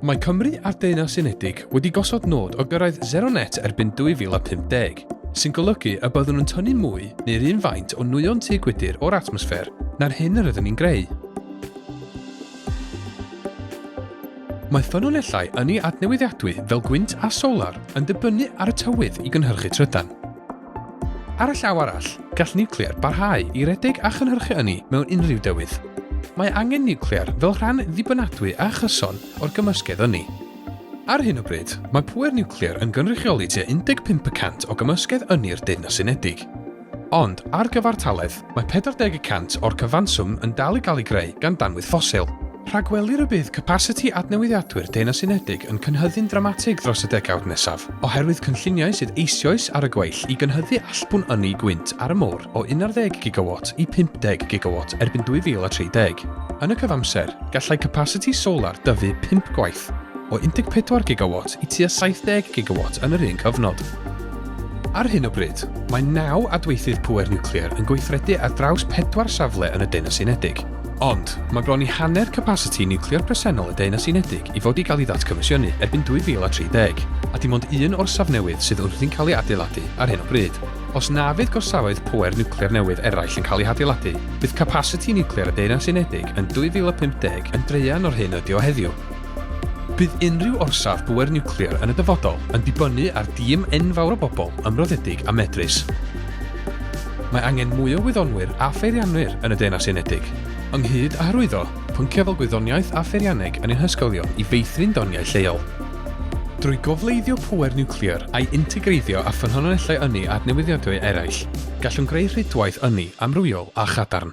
Mae Cymru a'r Deyrnas Unedig wedi gosod nod o gyrraedd sero net erbyn 2050, sy'n golygu y byddwn yn tynnu mwy neu'r un faint o nwyon tŷ gwydr o'r atmosffer na'r hyn yr ydyn ni'n greu. Mae ffynonellau ynni adnewyddiadwy fel gwynt a solar yn dibynnu ar y tywydd i gynhyrchu trydan. Ar y llaw arall, gall niwclear barhau i redeg a chynhyrchu ynni mewn unrhyw dywydd. Mae angen niwclear fel rhan ddibynadwy a chyson o'r gymysgedd ynni. Ar hyn o bryd, mae pŵer niwclear yn gynrychioli tua 15 y cant o gymysgedd ynni'r Deyrnas Unedig. Ond, ar gyfartaledd, mae 40 y cant o'r cyfanswm yn dal i gael ei greu gan danwydd ffosil. Rhagwelir y bydd capasiti adnewyddiadwy'r Deyrnas Unedig yn cynhyddu'n ddramatig dros y degawd nesaf, oherwydd cynlluniau sydd eisioes ar y gweill i gynhyddu allbwn ynni gwynt ar y môr o 11 gigawat i 50 gigawat erbyn 2030. Yn y cyfamser, gallai capasiti solar dyfu pump gwaith, o 14 gigawat i tua 70 gigawat yn yr un cyfnod. Ar hyn o bryd, mae naw adweithydd pŵer niwclear yn gweithredu ar draws pedwar safle yn y Deyrnas Unedig. Ond, mae bron i hanner capasiti niwclear presennol y Deyrnas Unedig i fod i gael ei ddatgomisiynu erbyn 2030, a dim ond un orsaf newydd sydd wrthi'n cael ei adeiladu ar hyn o bryd. Os na fydd gorsafoedd pŵer niwclear newydd eraill yn cael eu hadeiladu, bydd capasiti niwclear y Deyrnas Unedig yn 2050 yn draean o'r hyn ydy o heddiw. Bydd unrhyw orsaf bŵer niwclear yn y dyfodol yn dibynnu ar dîm enfawr o bobl ymroddedig a medrus. Mae angen mwy o wyddonwyr a pheirianwyr yn y Deyrnas Unedig, ynghyd â hyrwyddo pynciau fel gwyddoniaeth a pheirianneg yn ein hysgolion i feithrin doniau lleol. Drwy gofleiddio pŵer niwclear a'i integreiddio â ffynhonnellau ynni adnewyddiadwy eraill, gallwn greu rhwydwaith ynni amrywiol a chadarn.